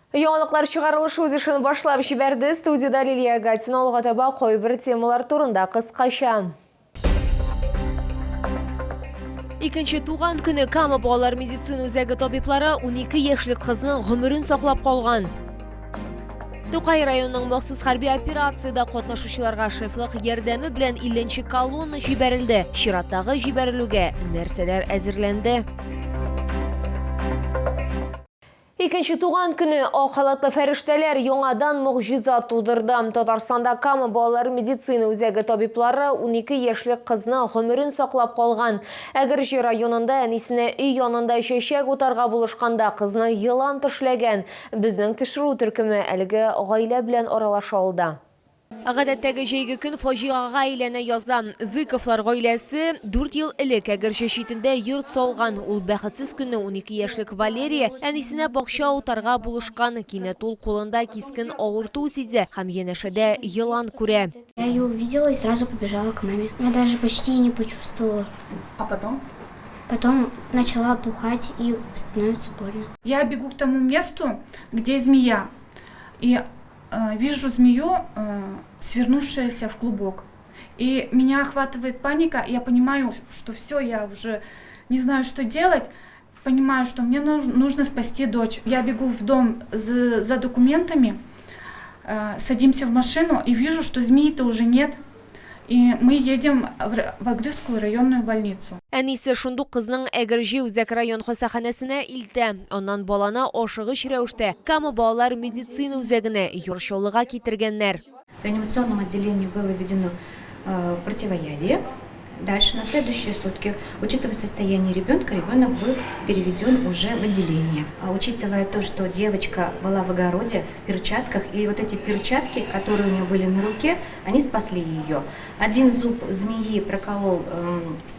Яңалыклар чыгарылышы үз эшен башлап җибәрде. Студиядә Лилия Гатина алга таба кайбер темалар турында кыскача. Икенче туган көне Кама балалар медицина үзәге табиблары 12 яшьлек кызның гомерен саклап калган. Тукай районының махсус хәрби операциядә катнашучыларга шефлык ярдәме белән 50 колонна җибәрелде. Чираттагы җибәрелүгә нәрсәләр әзерләнде? Икенче туган көне ак халатлы фәрештәләр яңадан могҗиза тудырды. Татарстанда Кама балалар медицина үзәге табиблары 12 яшьлек кызны гомерен саклап калган. Әгерҗе районында әнисенә өй янында чәчәк утарга булышканда кызны елан тешләгән. Безнең төшерү төркеме әлеге гаилә белән аралаша алды. Гадәттәге җәйге көн фаҗигага әйләнә яза. Зыковлар гаиләсе дүрт ел элек Әгерҗе читендә йорт салган. Ул бәхетсез көнне 12 яшьлек Валерия әнисенә бакча утарга булышкан. Кинәт ул кулында кискен авырту сизә һәм янәшәдә елан күрә. Я ее увидела и сразу побежала к маме. Я даже почти и не почувствовала. А потом? Потом начала опухать и становится больно. Я бегу к тому месту, где змея. И вижу змею, свернувшуюся в клубок. И меня охватывает паника, я понимаю, что все, я уже не знаю, что делать. Понимаю, что мне нужно спасти дочь. Я бегу в дом за, за документами, садимся в машину и вижу, что змеи-то уже нет. И мы едем в Агрызскую районную больницу. Әнисе шундук кызның Әгерҗе үзәк район хастаханәсенә илтә. Аннан баланы ашыгыч рәвештә Кама балалар медицина үзәгенә, Яр Чаллыга китергәннәр. В реанимационном отделении было введено противоядие. Дальше, на следующие сутки, учитывая состояние ребенка, ребенок был переведен уже в отделение. А учитывая то, что девочка была в огороде в перчатках, и вот эти перчатки, которые у нее были на руке, они спасли ее. Один зуб змеи проколол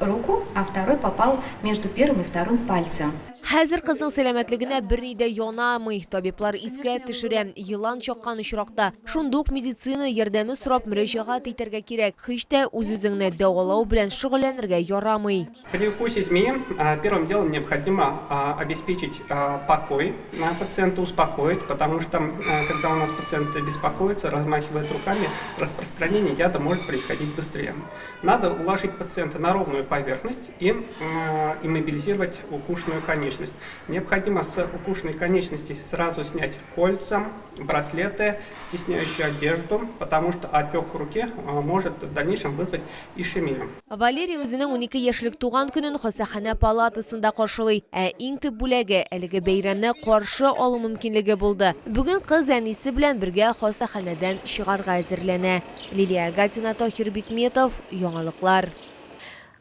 руку, а второй попал между первым и вторым пальцем. Хәзер кызның сәламәтлегенә берни дә янамый. Табиблар искә төшерә, елан чаккан очракта, шундук медицина ярдәме сорап мөрәҗәгать итәргә кирәк, һич тә үз-үзеңне дәвалау белән шөгыльләнергә ярамый. При укусе змеи первым делом необходимо обеспечить покой пациента, успокоить, потому что когда у нас пациент беспокоится, размахивает руками, распространение яда может происходить быстрее. Надо уложить пациента на ровную поверхность и иммобилизировать укушенную конечность. Необходимо с укушенной конечности сразу снять кольца, браслеты, стесняющую одежду, потому что отек руки может в дальнейшем вызвать ишемию. Валерий үзенең 12 яшьлек туган көнен хастаханә палатасында каршылый. Ә иң төп бүләге, әлеге бәйрәмне каршы алу мөмкинлеге булды. Бүген кыз әнисе белән бергә хастаханәдән чыгарга әзерләнә. Лилия Гатина, Таһир Бикметов, Яңалыклар.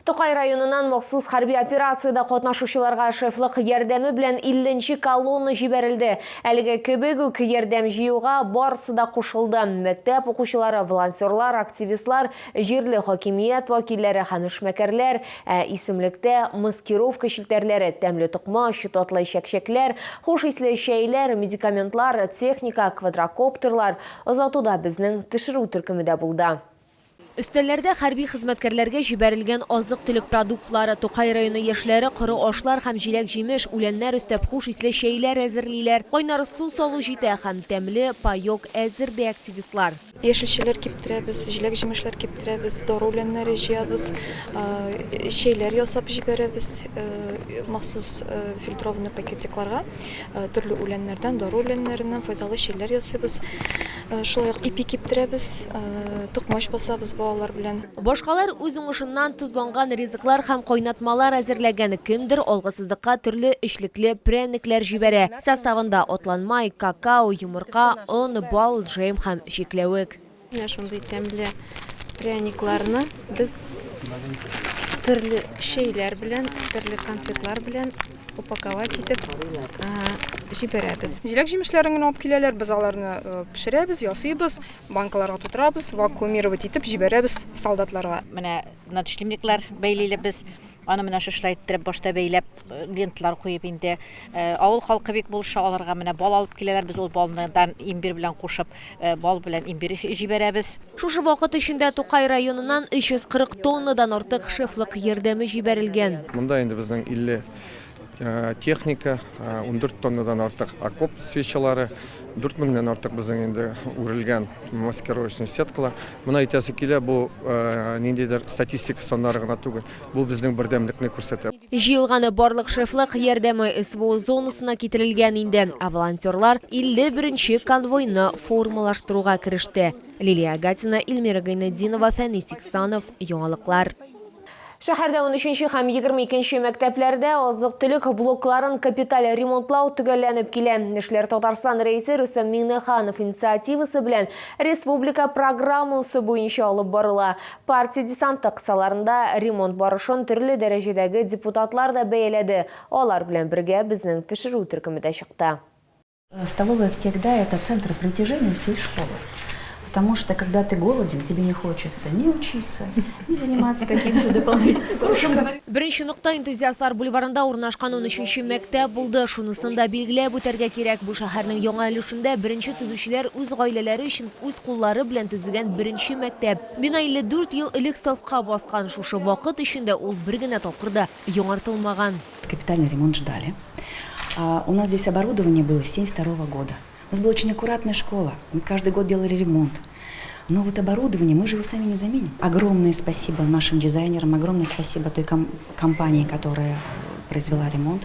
Тукай районыннан махсус хәрби операциядә катнашучыларга шефлык ярдәме белән 50 нче колонна җибәрелде. Әлеге кебек үк ярдәм җыюга барысы да кушылды. Мәктәп укучылары, волонтерлар, активистлар, җирле хакимият вәкилләре һәм эшмәкәрләр, ә исемлектә маскировка челтәрләре, тәмле токмач, татлы чәкчәкләр, хуш исле чәйләр, медикаментлар, техника, квадрокоптерлар озатуда безнең төшерү төркеме дә булды. Өстәлләрдә хәрби хезмәткәрләргә җибәрелгән азык-төлек продуктлары, Тукай районы яшьләре коры ашлар һәм җиләк-җимеш, үләннәр өстәп хуш исле чәйләр әзерлиләр. Кайнар су салу җитә һәм тәмле паек әзер, ди активистлар. Яшелчәләр киптерәбез, җиләк-җимешләр киптерәбез, дару үләннәре җыябыз, чәйләр ясап җибәрәбез махсус фильтрованный пакетикларга. Төрле үләннәрдән, дару үләннәреннән файдалы чәйләр ясыйбыз. Шулай ук ипи киптерәбез, токмач басабыз балалар белән. Башкалар үз уңышыннан тозланган ризыклар һәм кайнатмалар әзерләгән, кемдер алгы сызыкка төрле эчлекле прәннекләр җибәрә. Составында атланмай, какао, йомырка, он, бал, джем һәм чикләвек. Менә шундый тәмле пряникларны без төрле чәйләр белән, төрле конфетлар белән упаковать итеп җибәрәбез. Җиләк-җимешләрен генә алып киләләр, без аларны пешерәбез, ясыйбыз, банкаларга тутырабыз, вакуумировать итеп җибәрәбез солдатларга. Менә надшлемниклар бәйлилебез. Аны менә шушылай иттереп башта бәйләп, ленталар куеп инде. Авыл халкы бик булыша, аларга менә бал алып киләләр, без ул балныдан имбирь белән кушып, бал белән имбирь җибәрәбез. Шушы вакыт эчендә Тукай районыннан 340 тоннадан артык шефлык ярдәме җибәрелгән. Монда инде безнең 50 техника, 14 тоннадан артык окоп свечалары, 4 меңнән артык безнең инде үрелгән маскировочный сеткалар. Моны әйтәсе килә, бу ниндидер статистика саннары гына түгел, бу безнең бердәмлекне күрсәтә. Җыелган барлык шефлык ярдәме СВО зонасына китерелгән инде, ә волонтерлар 51 нче конвойны формалаштыруга кереште. Лилия Гатина, Эльмира Гайнетдинова, Фәнис Иксанов, Яңалыклар. Шәһәрдә унөченче һәм 22 нче мәктәпләрдә азык-төлек блокларын капиталь ремонтлау төгәлләнеп килә. Эшләр Татарстан Рәисе Рөстәм Миңнеханов инициативасы белән республика программасы буенча алып барыла. Партия десанты кысаларында ремонт барышын төрле дәрәҗәдәге депутатлар да бәяләде. Алар белән бергә безнең төшерү төркеме дә чыкты. Столовая всегда это центр притяжения всей школы. Потому что когда ты голоден, тебе не хочется ни учиться, ни заниматься какими-то дополнительными. Беренче нокта Энтузиастлар бульварында урнашкан унөченче мәктәп булды. Шунысын да билгеләп үтәргә кирәк, бу шәһәрнең яңа өлешендә беренче төзүчеләр үз гаиләләре өчен үз куллары белән төзегән беренче мәктәп. Бина 54 ел элек сафка баскан. Шушы вакыт эчендә ул бер генә тапкыр да яңартылмаган. Капитальный ремонт ждали. У нас здесь оборудование было 72 года. У нас была очень аккуратная школа. Мы каждый год делали ремонт. Но вот оборудование, мы же его сами не заменим. Огромное спасибо нашим дизайнерам, огромное спасибо той компании, которая произвела ремонт.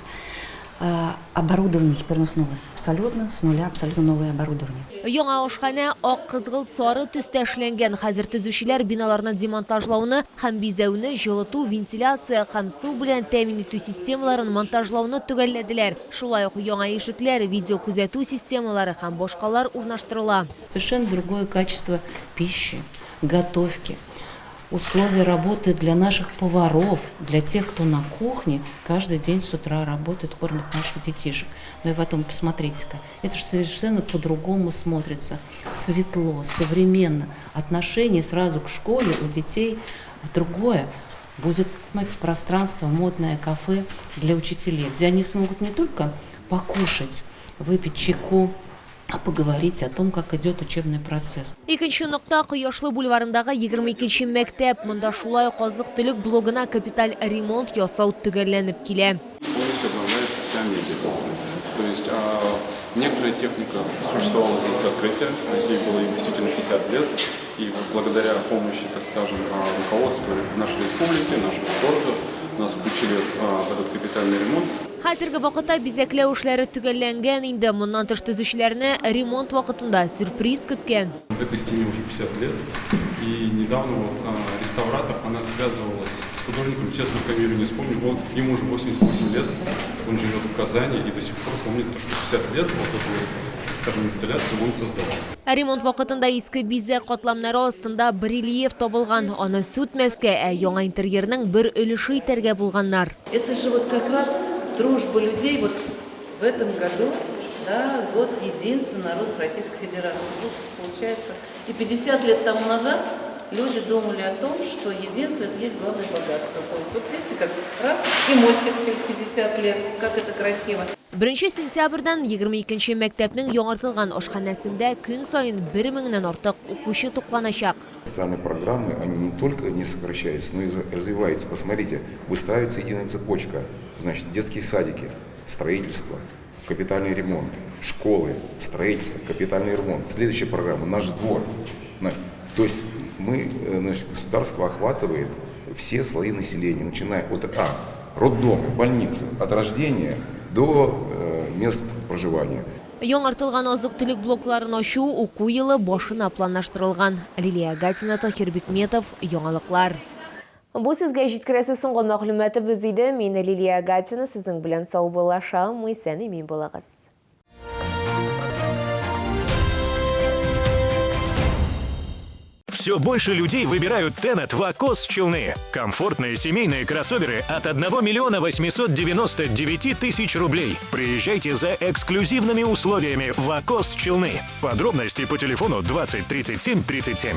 Оборудование теперь у нас новое. Абсолютно с нуля, абсолютно новое оборудование. Яңа ашханә ак, кызгылт сары төстә эшләнгән. Хәзер төзүчеләр биналарны демонтажлауны һәм бизәүне, җылыту, вентиляция һәм су белән тәэмин итү системаларын монтажлауны төгәлләделәр. Шулай ук яңа ишекләр, видеокүзәтү системалары һәм башкалар урнаштырыла. Совершенно другое качество пищи, готовки, условия работы для наших поваров, для тех, кто на кухне каждый день с утра работает, кормит наших детишек. Ну и потом, посмотрите-ка, это же совершенно по-другому смотрится. Светло, современно. Отношение сразу к школе у детей другое. Будет, знаете, пространство, модное кафе для учителей, где они смогут не только покушать, выпить чайку, а поговорить о том, как идет учебный процесс. Икенче нокта Кояшлы бульварындагы 22 нче мәктәп. Монда шулай ук азык-төлек блогына капиталь ремонт ясау төгәлләнеп килә. Полностью обновляется вся мебель. То есть некоторая техника существовала здесь с открытия, то есть ей было действительно 50 лет. И вот благодаря помощи, так скажем, руководства нашей республики, нашего города, нас включили в этот капитальный ремонт. Хәзерге вакытта бизәкләү эшләре төгәлләнгән инде. Моннан тыш төзүчеләрне ремонт вакытында сюрприз көткән. Этой стене уже 50 лет. И недавно вот реставратор, она связывалась с художником, честно, фамилию не вспомню, он, ему уже 88 лет, он живет в Казани и до сих пор помнит то, что 50 лет вот эту вот, скажем, инсталляцию он создавал. Ремонт вакытында иске бизәк катламнары астында барельеф табылган. Аны сүтмәскә, ә яңа интерьерның бер өлеше итәргә булганнар. Это же вот как раз дружба людей вот в этом году, да, год единства народов Российской Федерации. Вот получается, и 50 лет тому назад люди думали о том, что единство это есть главное богатство. То есть вот видите, как раз и мостик через 50 лет, как это красиво. Беренче сентябрьдән 22 нче мәктәпнең яңартылган ашханәсендә көн саен бер меңнән артык укучы тукланачак. Социальные программы, они не только не сокращаются, но и развиваются. Посмотрите, выстраивается единая цепочка. Значит, детские садики, строительство, капитальный ремонт, школы, строительство, капитальный ремонт. Следующая программа «Наш двор». То есть мы, значит, государство охватывает все слои населения, начиная от роддома, больницы, от рождения до мест проживания. Яңартылган азык-төлек блокларын ачу уку елы башына планлаштырылган. Лилия Гатина, Таһир Бикметов, Яңалыклар. Бу сезгә җиткерәсе соңгы мәгълүматыбыз иде. Мин Лилия Гатина сезнең белән саубуллашам. Исән-имин булыгыз. Все больше людей выбирают Тенет в Акос Челны. Комфортные семейные кроссоверы от 1 миллиона 899 тысяч рублей. Приезжайте за эксклюзивными условиями в Акос Челны. Подробности по телефону 20 37 37.